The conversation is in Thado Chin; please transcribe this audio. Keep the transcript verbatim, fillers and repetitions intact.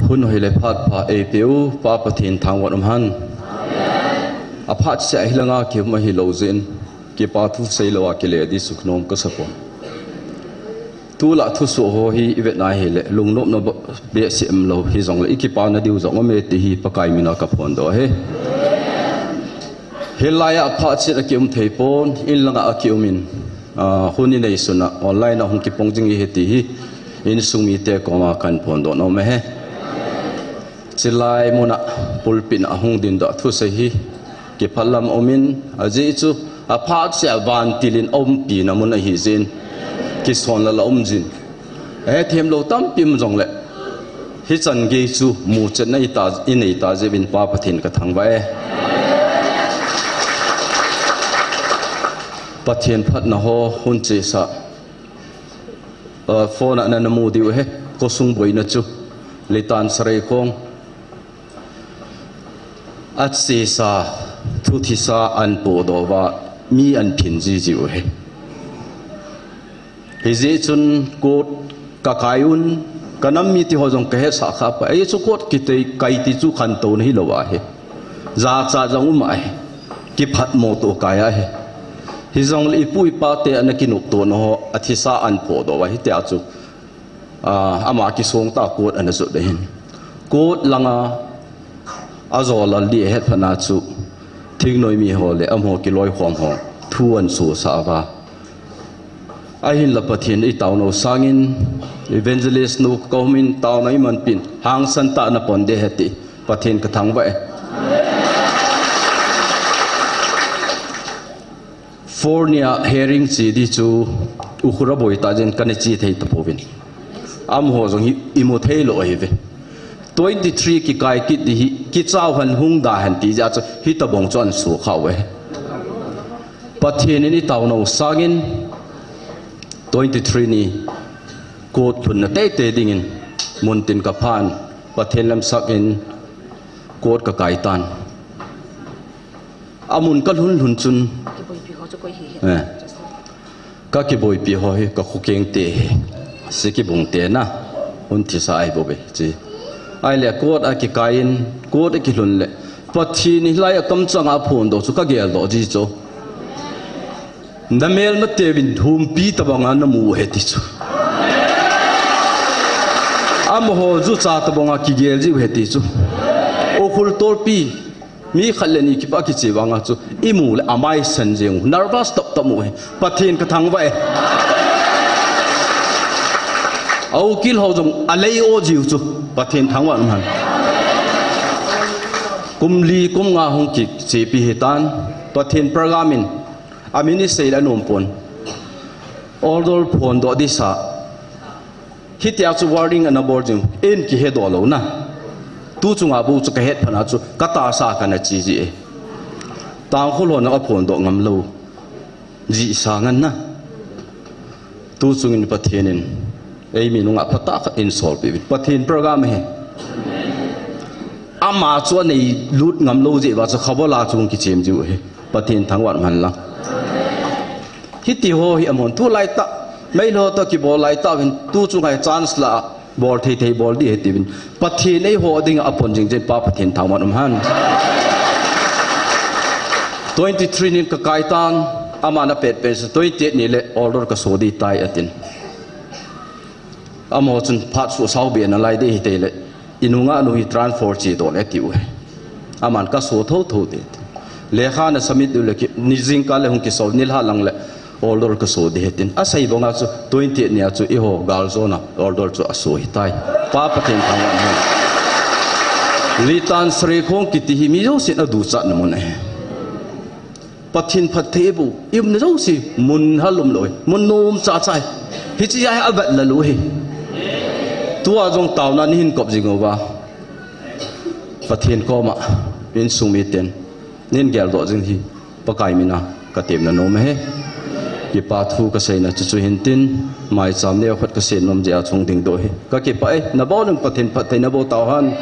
Hun hoi le phat pha eipeu Pa Pathen thangvah in umhen. Aphat seh a hilanga kium ahilou jeh in, kipa thu seilou a kile di suknom kasapon. Tulai thusoh ho hi ivet na hile, lungnopna behseh umlou hijongle, ikipa na diu jong aume ti hi Pakai mina kaphondoh ahi. Hilai a phat seh a kium thei pon, in langa akium in, ah, hun inei sun a, online a hung kipong jing ihi ti hi, insung mite koma kahin phondoh nom ahi. Chulai mun a pulpit a hung dingdoh thusei hi, kipah lam um in, ajeh chu, aphat seh a vantil in aumpi na mun ahi jeh in, kisonlal a um jin. Hethem lou tampi um jongle, hichan gei chu muchetna ita, inei ta jeh uvin Pa Pathen kathangvah e. Pathen phatna ho hun chesa, uh, phone a nana mu diu ahi, khosung boina chu, Leitan Sareikhong. Achesa, thuthisa ahin podoh uva, mi ahin phin jiji u ahi. Hijeh chun court kakai un, kanam mite ho jong kahetsah kha poi. Ajeh chu court kikai ti chu khantouna hilou ahi. Jachat jong um ahi. Kiphatmo toh kai ahi. Hijongle ipu ipa te ana kinoptona ho, athisa ahin podoh uva hitia chu, ah, ama kisong tah a court ana jot ahin. Court langa ajolal di ahet phat na chu, thingnoi mi ho le amaho kiloikhom ho thu ahin sosah uva. Ahinla Pathen itaona u sangin, evangelist nu kaum in taona imanpin, hangsan tah a napon ding ahi ti, Pathen kathangvah e. Four nia hearing che di chu, Ukhrul a boi ta jeh in kana che thei tapouvin. Amaho jong hi imu theilou ahiuve. Twenty three kikai kit di hi, kichao hen hung da hen ti jeh a chu, hitobang chu ahin sukha uve. Pathen in itaona u sangin, twenty three ni court lhunna teitei dingin, muntin kaphan, Pathen lamsang in court kakai tan. Amun kalhun lhun chun, eh, kakiboipi ho hi, kakhokeng te hi, Sikibung te na, hun thisa ahi bouve, chi. Ahile court a kikai in, court a kilhun le, Pathen in hilai a kamchang a aphondoh chu kageldoh ji chu. Namelma teuvin humpi tobang a namu u ahi ti chu. Amaho jucha tobang a kigel ji u ahi ti chu. Ukhrul tolpi, mi khat le ni kipa kiche vang a chu, imu le amai sen jeng u, nervous tap tap mu ahi. Pathen kathangvah e. Aukil ho jong alei o ji u chu, Pathen thangvah in umhen. Kum li kum nga hung kichepi hitan, Pathen program in, amin isei le anom pon. Order phondoh disa. Hitia chu warning ana bol jing, in kihedoh lou na. Tu chunga bou chu kahet phat na chu, katahsa kana che ji e. Tangkhul hon aphondoh ngam lou. Jihsa ngen na. Tu chungin Pathen in, eimi nungah phatah khat eisolpeh uvin. Pathen program ahi. Ama chu aneilut ngam lou jeh uva chu khabola chu hung kichem ji u ahi. Pathen thangvah in umhen lang. Hiti ho hi amahon tulai tah, meilhei ho toh kibol lai tah uvin, tu chunga hi chance la, bol thei thei bol ding ahi tiuvin. Pathen eiho dinga apon jing jeh in Pa Pathen thangvah in umhen. Twenty three nin kakai tan, aman apet pen chu twenty eight ni le order kaso ding tai atin. Amaho chun phat soh sao be nalai ding ahi tei le, inunga nu hi transfer che doh le atiu ahi. Aman kaso thotho ding ati. Lekha na submit diu le ki, ni jingkah le hung kiso, nilhah lang le order kaso ding ahi tin. Asei banga chu twenty eight nia chu eiho galjona order chu aso ahitai. Pa Pathen thangvah in umhen. Leitan Sareikhong kiti hi mi jousen aduchatna mun ahi. Pathen phattheiboh, i umna jouse, mun hal umlou ahi, mun nom chacha ahi. Hiche a hi avet lel u ahi. Tua jong taona nahin kop jing uva, Pathen koma insung miten nahin geldoh jing hi Pakai mina katemna nom ahi. Kipa thu kaseina chu chu hintin, maicham neokhat kasei nom jeh a chung dingdoh ahi. Kakipah e, nabonun Pathen phattheina boh tauhen.